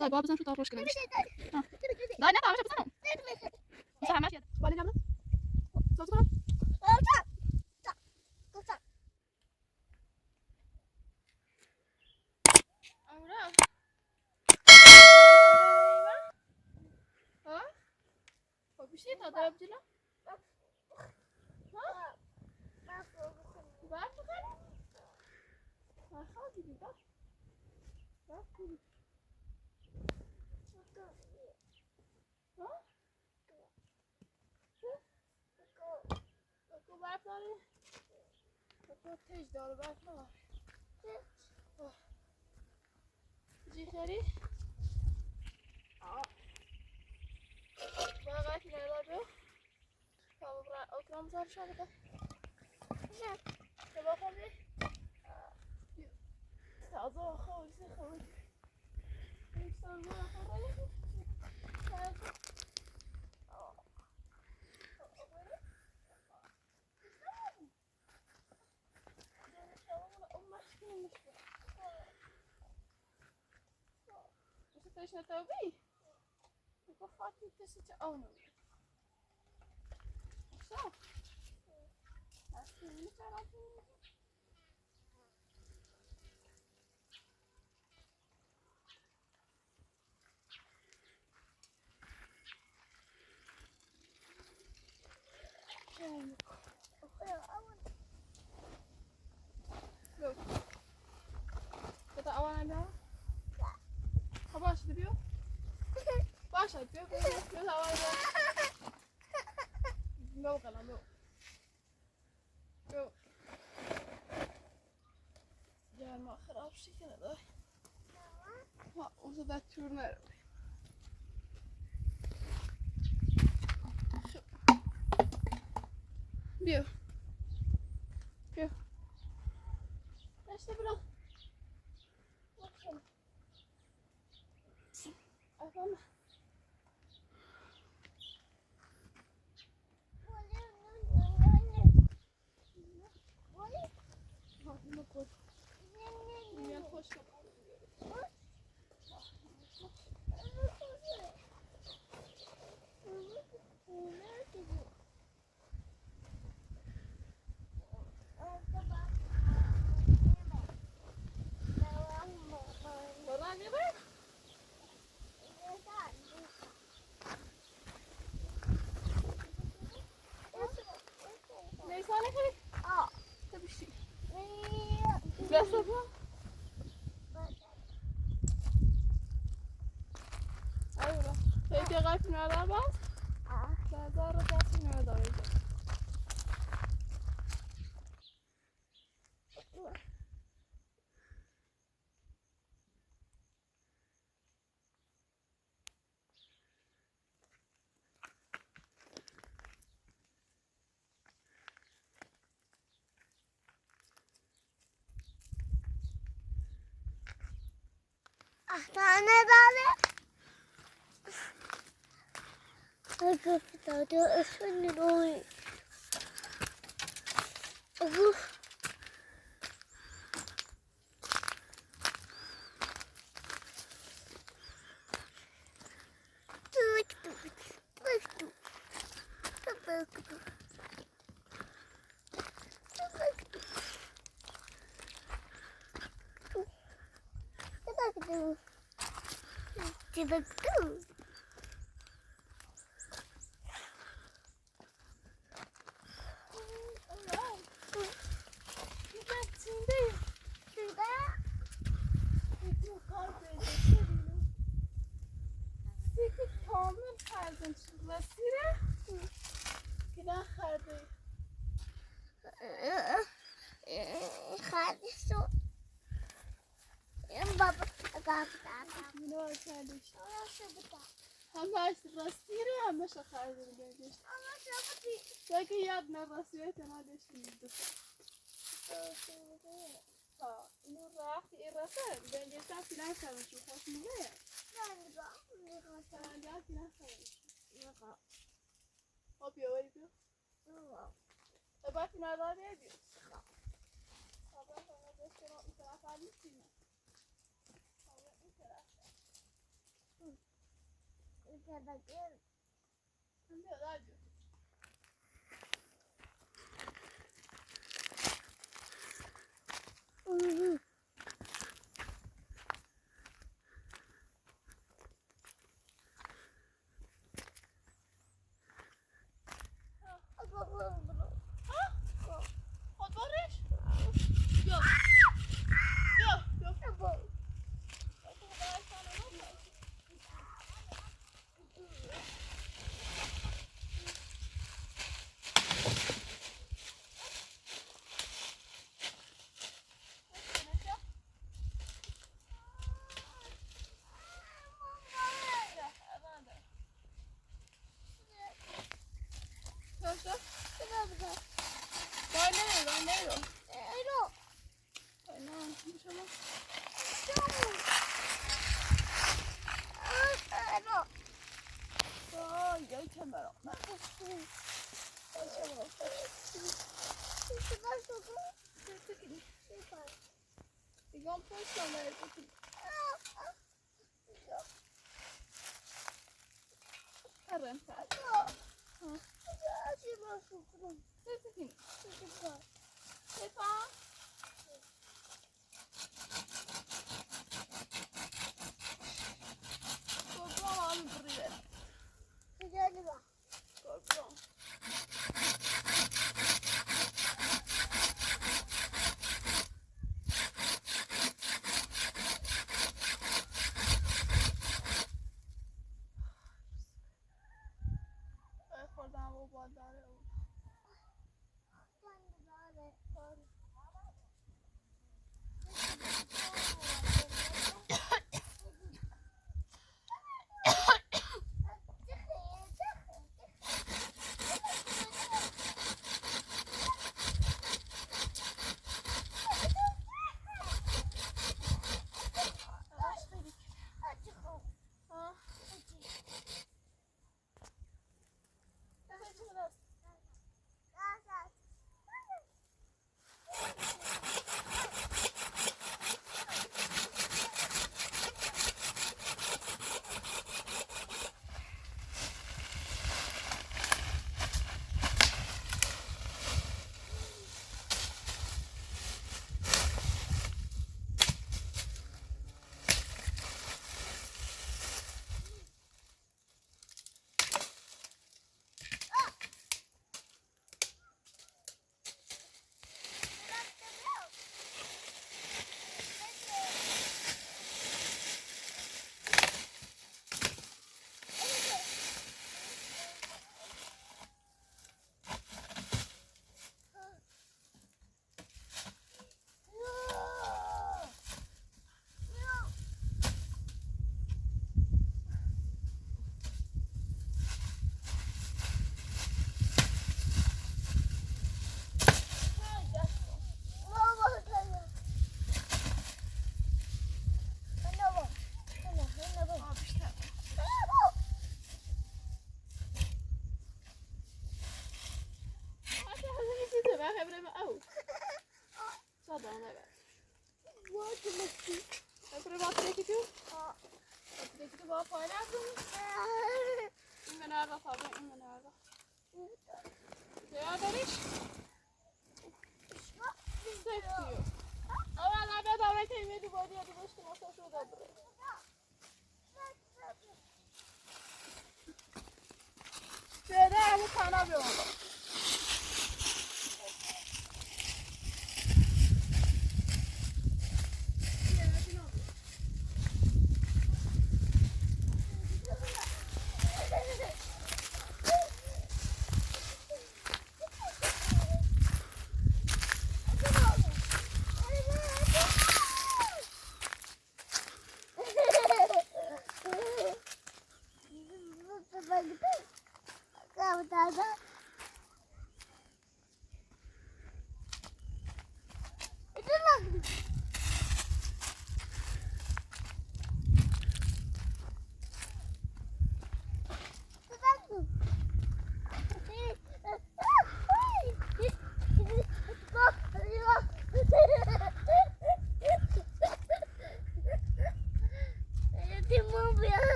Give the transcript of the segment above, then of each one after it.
طيب بابا بزن شو طاروش كده لا لا مش بزنهم صح ماشي بعدين قبل صوت Jerry? Is het Toby? Ik tussen je ogen. Zo. بیا بیا داشته برو اصلا همش راستی رو همش خرج بگشت. تا که یاد نه راستی تنها داشتی ها اینو رفت این رفت بنگشتم فیلم کردم خوش میگه نه فیلم کردم. خب بیا ولی بیا. باید فیلم را بیا بیا. خب این طرف این طرف بیا دار بیا. خود بارش بیا بیا بیا.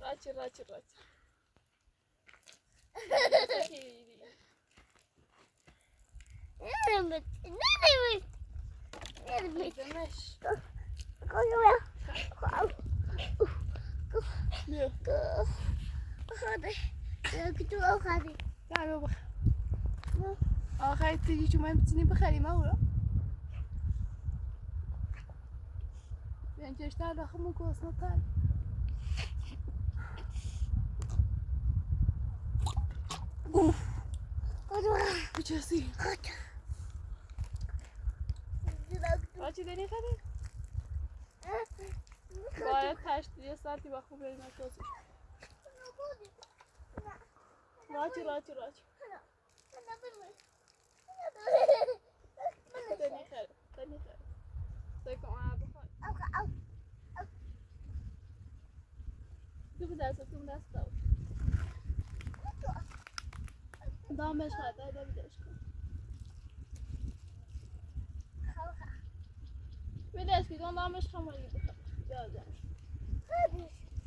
Rachi, rachi, rachi. آخه تیجی چون میتونی بخری ما اورا بیان داخل مو اصلا اوف کجاسی؟ راچی دنی خدی؟ باید 8 یه ساعتی با خوب بریم توسش. راچی راچی راچی. دنی خیر دنی خیر. سکم آب بخور. تو بدست تو دست داو. دامش خواهد داده بیدش کن. بیدش که دون دامش خواهم ولی بخور. بیا جان.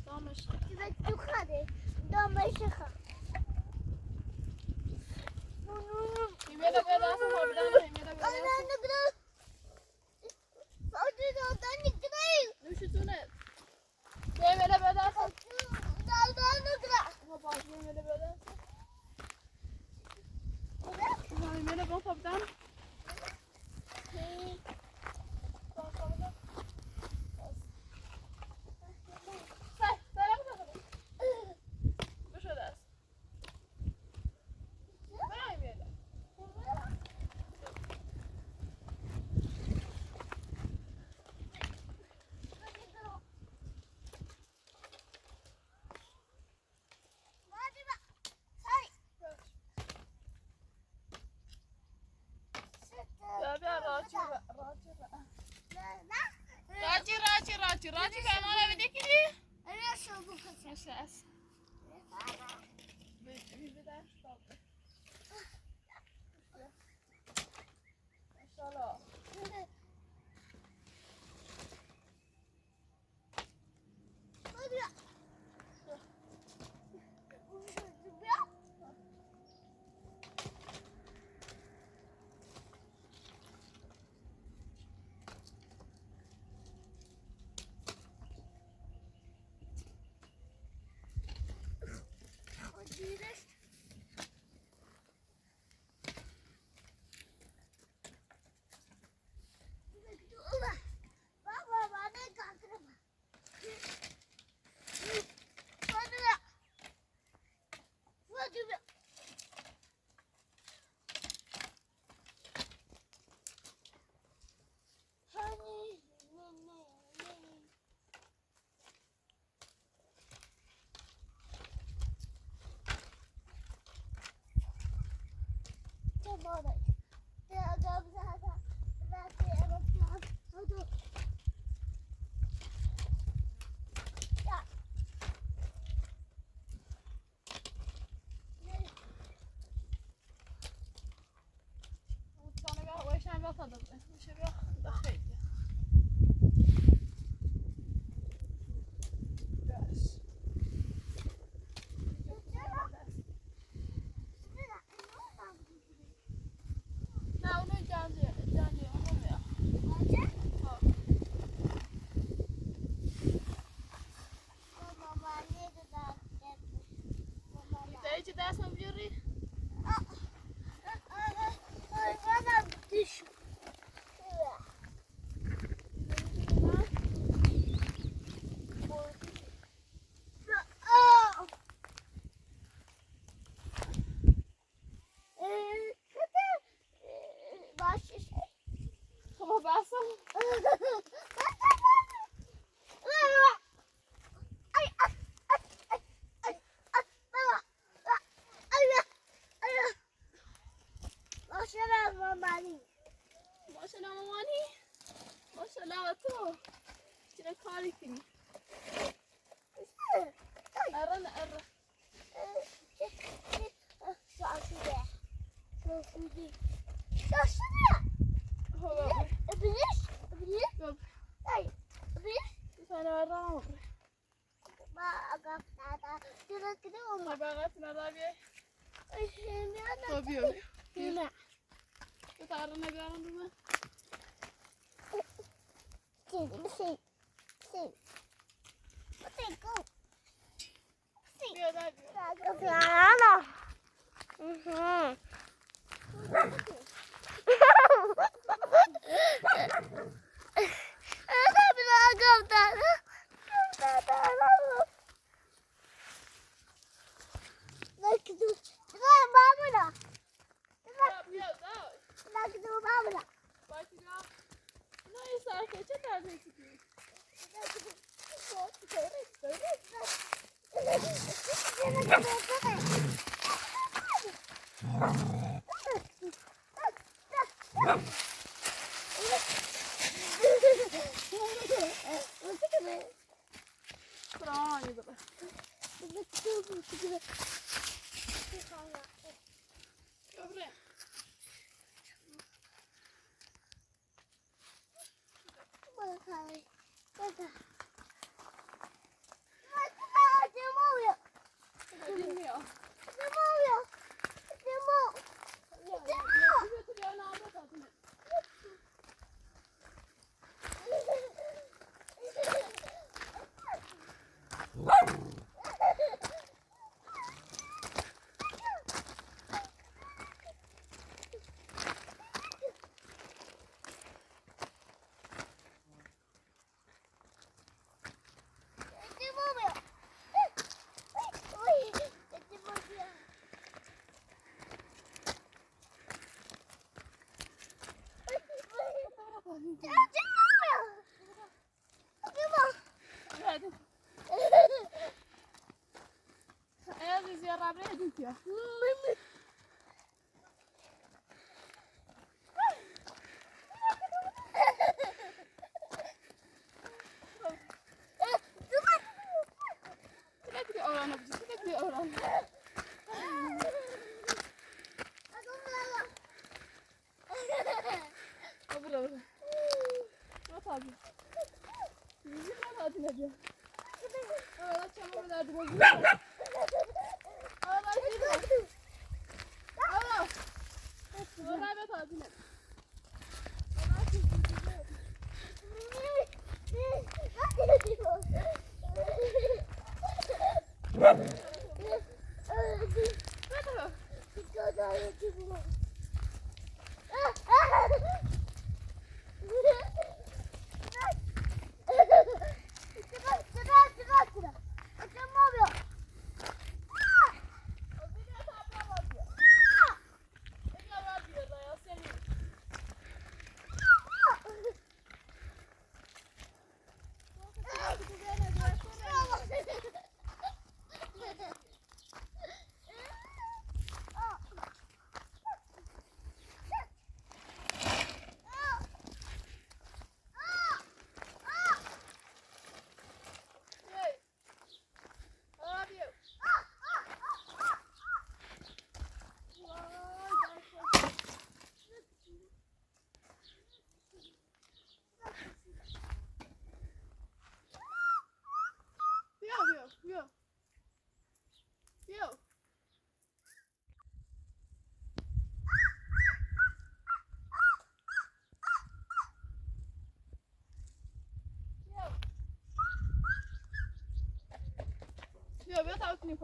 دامش دامش خواهم. ایمیل به دست ما بدن ایمیل به دست. نوشتونه. ایمیل به دست. ما باز ایمیل به دست. ایمیل به بدن. راچی راچی پیمانه بده کدی؟ ماشاءالله.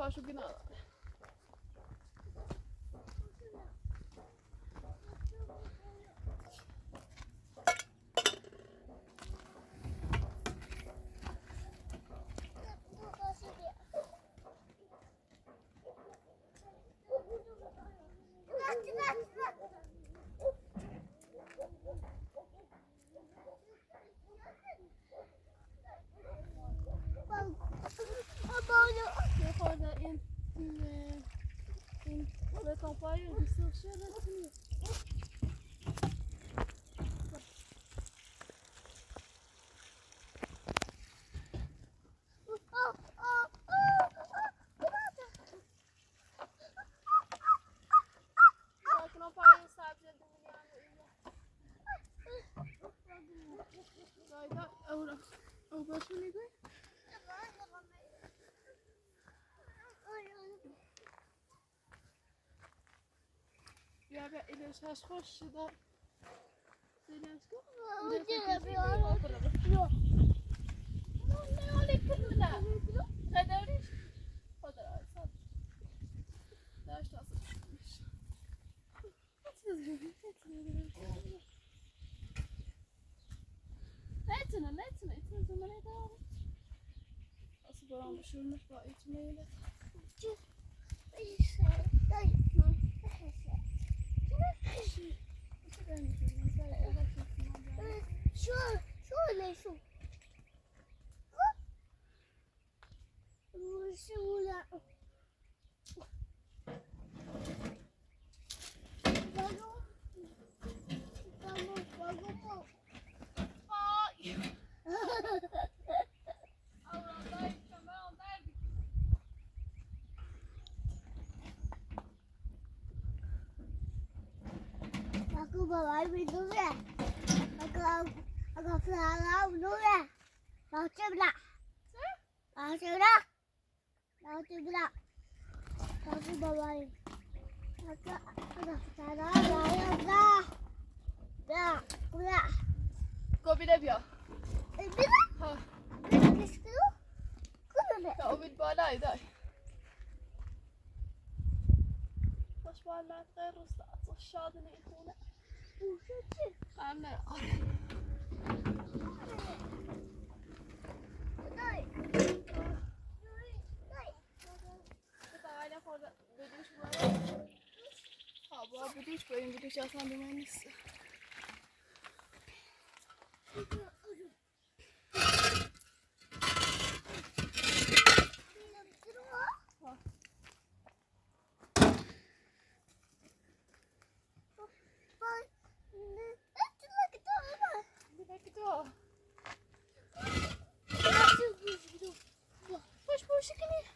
Paşa binalar. کوبیده بیا. ها. امید بالای دای. باش بالا غير الشاطئ يكون. عمنا. بدوش با این بدوش اصلا به من نیست. باش باش کنی.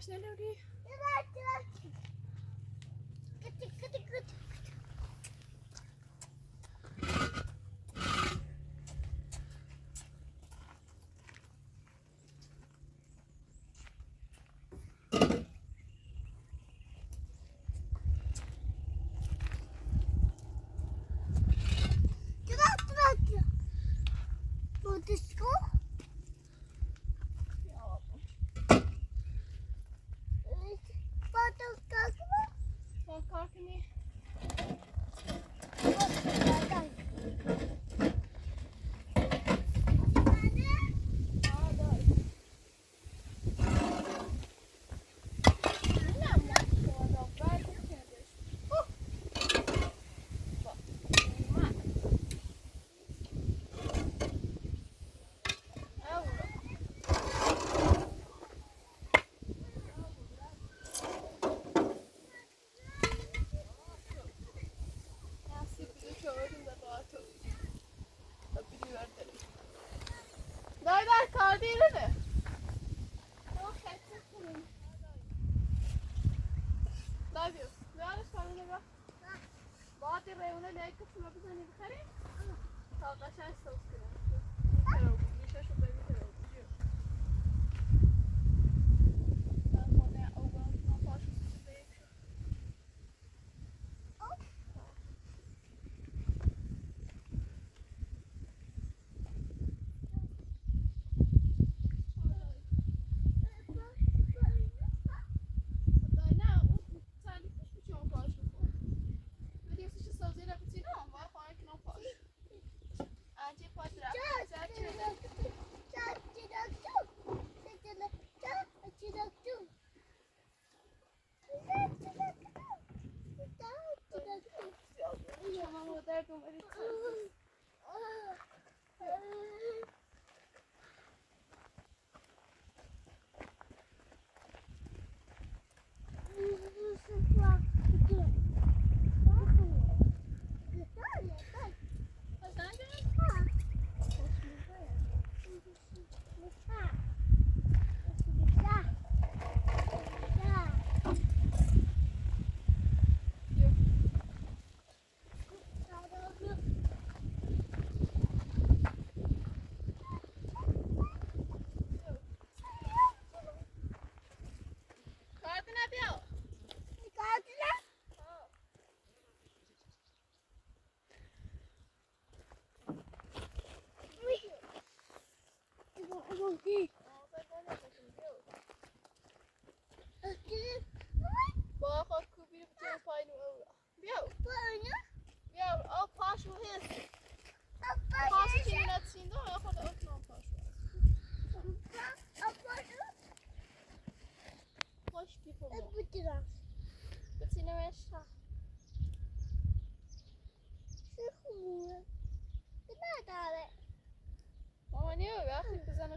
Schnell,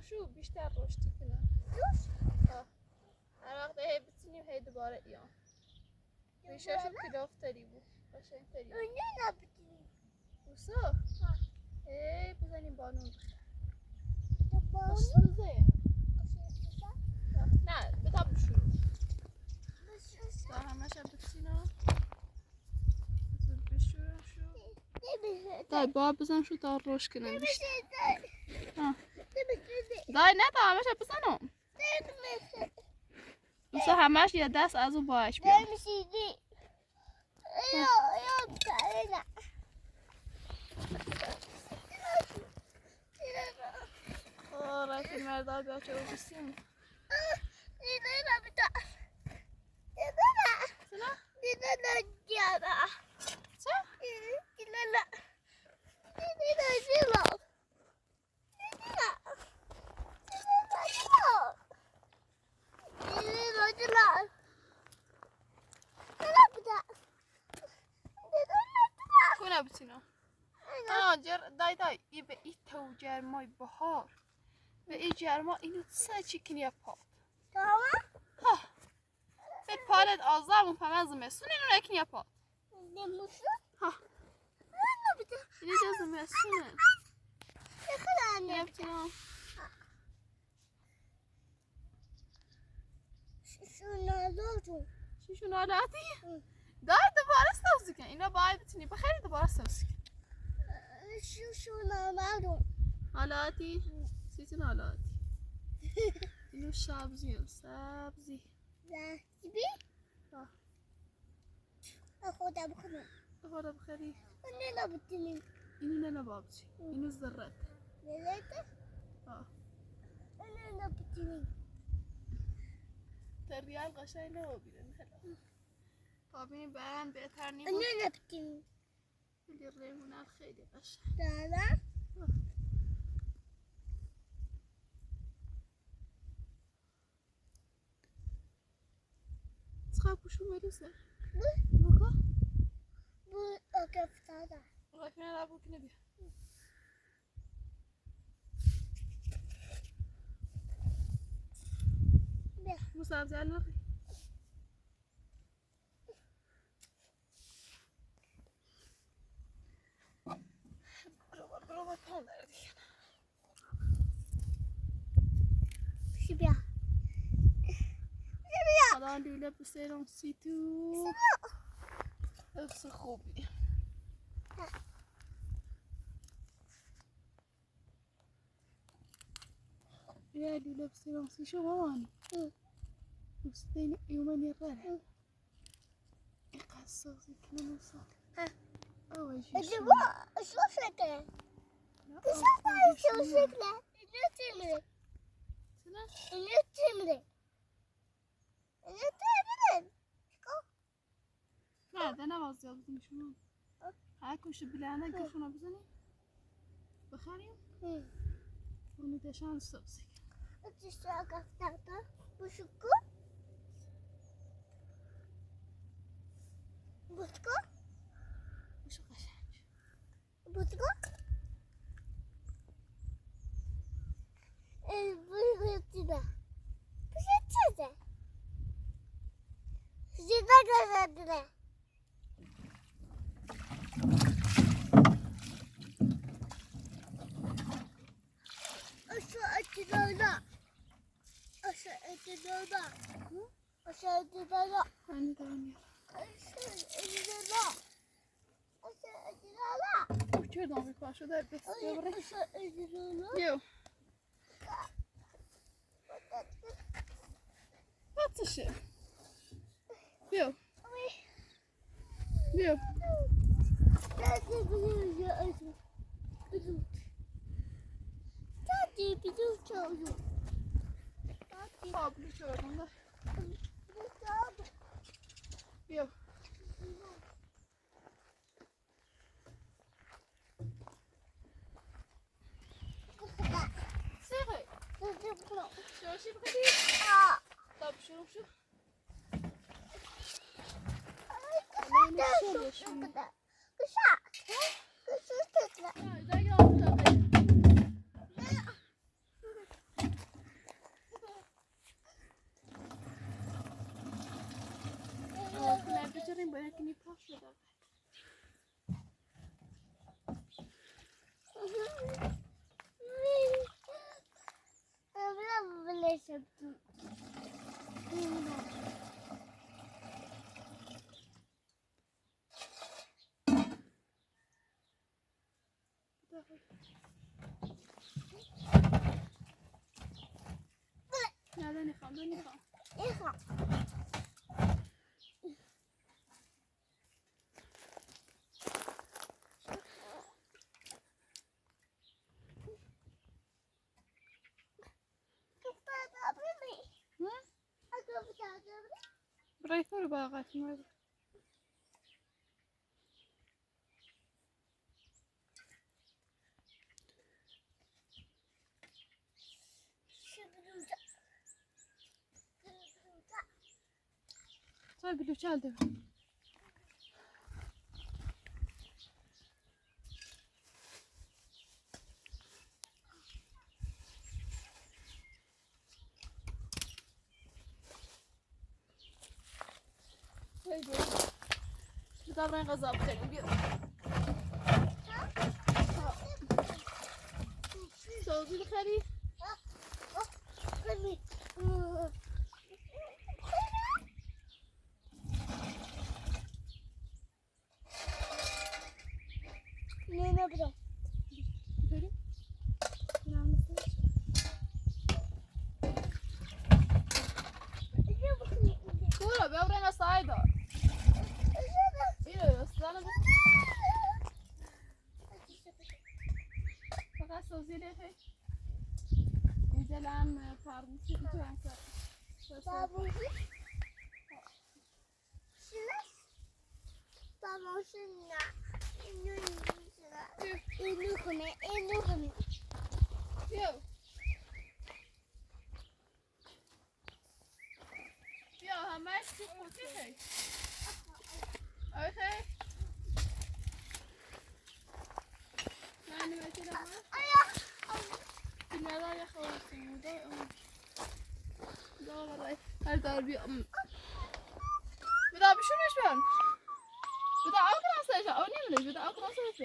شو بیشتر رشدی کنه. هر وقت هی بتونیم هی دوباره ایان ریشه شو کلاف تری بود، قشنگ تری اوسا. هی بزنیم بانون بسوزه. نه بتا بشور تا همش بتینا بشورم شو. دای با بزن شو تا رشد کنه بیشتر. دای نه تا همش بزنم. مثلا همش یه دست از اون باش بیام. رفتی مردا بیا چه بسیم. کنه بتینا. آه جر دای دای ای به ای تو جرمای بهار به ای جرما اینو سه چی کنی پا. ها فت پالت آزام و پمز زمستون اینو نکنی پا. ها اینو جا زمستونه. بیا بتینا. چی شون آلاتی؟ دای دوباره سبزی کن. اینا باید بتونی بخری دوباره سبزی کن. آلاتی سیتون آلاتی اینو سبزی سبزی. خودم بخورم. خودم بخری. اینو نبتونی. اینو نه بابچی. اینو ذرت. ذرت؟ آه. اینو نبتونی. تریال قشنگ نبینن. طابین برن بهتر نیست. اینو نبتونی. ولی ریحونه خیلی قشنگ. دارم. چقدر پوشون بریزه. بکن. بو افتاده. غافینا را بکنه بیا. بیا. مصاب زعل برو پام داره دیگه. بیا. حالا لوله بسیرم سیتو. اخس خوبی. يا لوله بسيرم سي شو مامان. وستين يومين يرى. يقصص كلام وصل. أول شيء. شو شكله؟ شو شكله؟ شو شكله؟ نه ده نباز زیاد بزنی شما. هر بلانه که شما بزنی بخریم. امیدشان سبزی. بوسکو؟ بوسکو قشنگ. بوسکو؟ یو. Wat Yo. Yo. آبلو چرا کنده بیا سيغي شو شي بغيتي طب شو شو نه نمیخوام نمیخوام برای تو باقات ما طيب اللي شال ده غذا بخير سوزي بخيري كورة بيورينا صايدة فقط سوزي لي دلم فرموشی تو بیا همش تو قوطی خیلی اوکی بدا بشونش بان بدا أو كراسة أو نملش بدا أو كراسة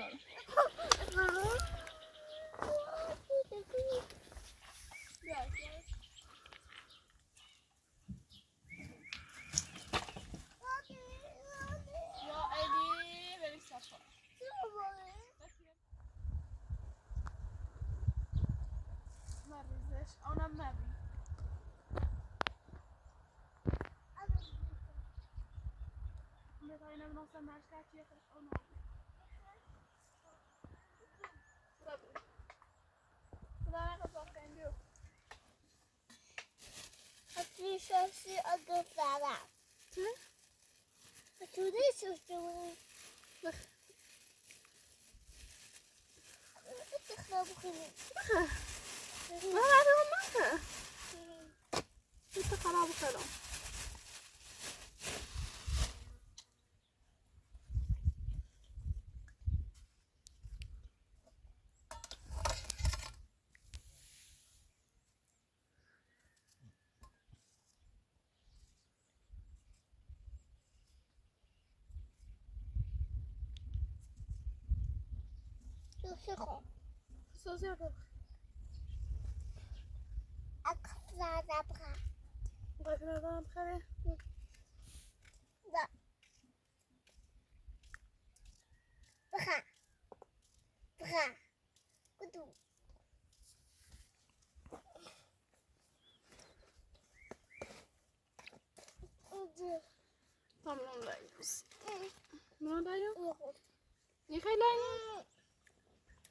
يا عيني بلي صفا مریضش آنم مریض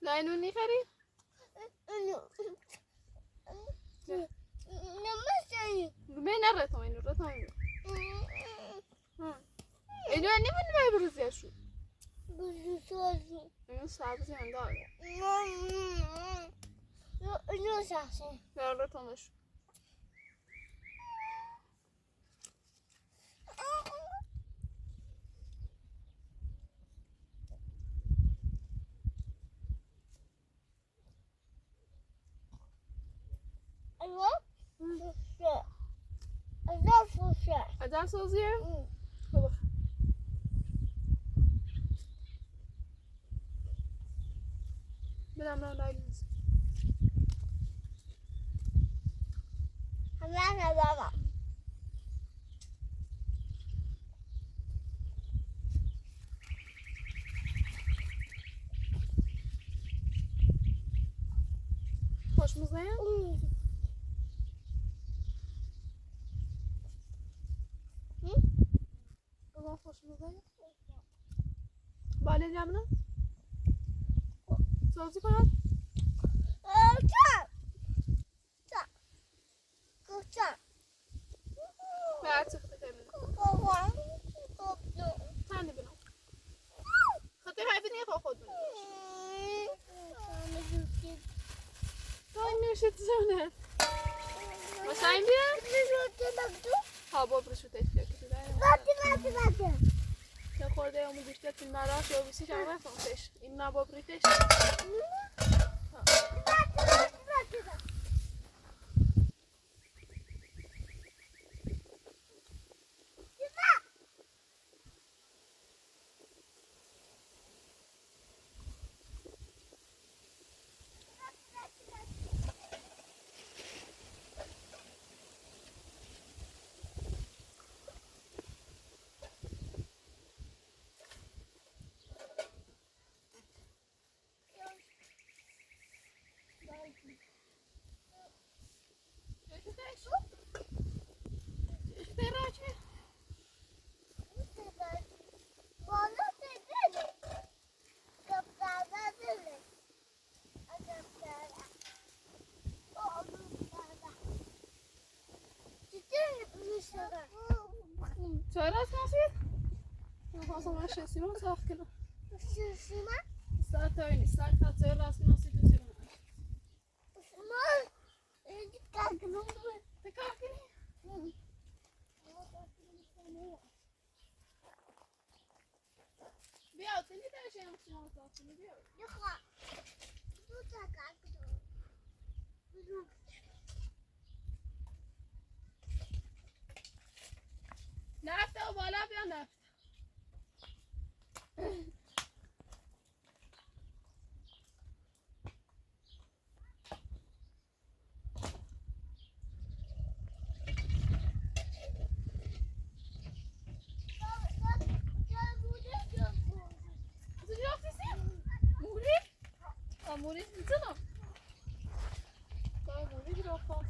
لاینون نیخری؟ من رتم اینو رتم اینو. اینو نمی‌دونم بروزیه شو. اینو سبزی هم داره. اینو سبزی. نه رتمش. عجب سوزیه؟ خب بدم رو نایلونز. همه بابا. خوشمزه؟ خوشمزه؟ بالا جمعنا؟ سوزی کنم؟ این نبابریتش. چرا اسماسید؟ میخواستم من شسیمان صاف کنم. شسیمان؟ ساعت تا ساعت تا چرا اسماسید تو چرا؟ ما بیا تنی تاشیم شما صاف کنی بیا. نفت و بالا بیا نفت. موری میزنم. تا موری گرفتم.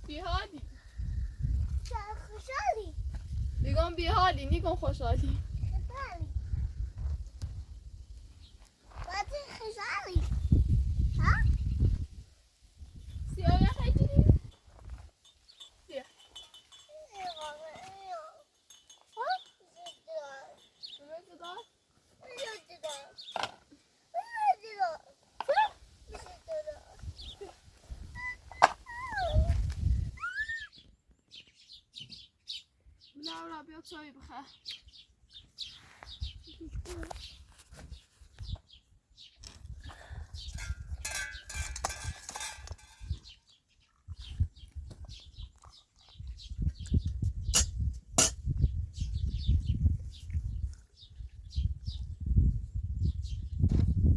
بیحالی. خوشحالی. میگم بیحالی، نیگم خوشحالی. خوشحالی. خوشحالی. ها؟ سیاه خیلی بیا. ها؟ لا بیا چای بخور.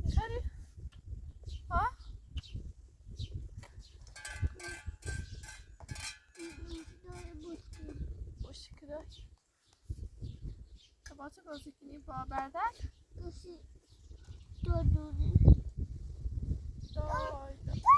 میخوری؟ ها؟ باشه که با چه بازی کنی با بردر؟ دای.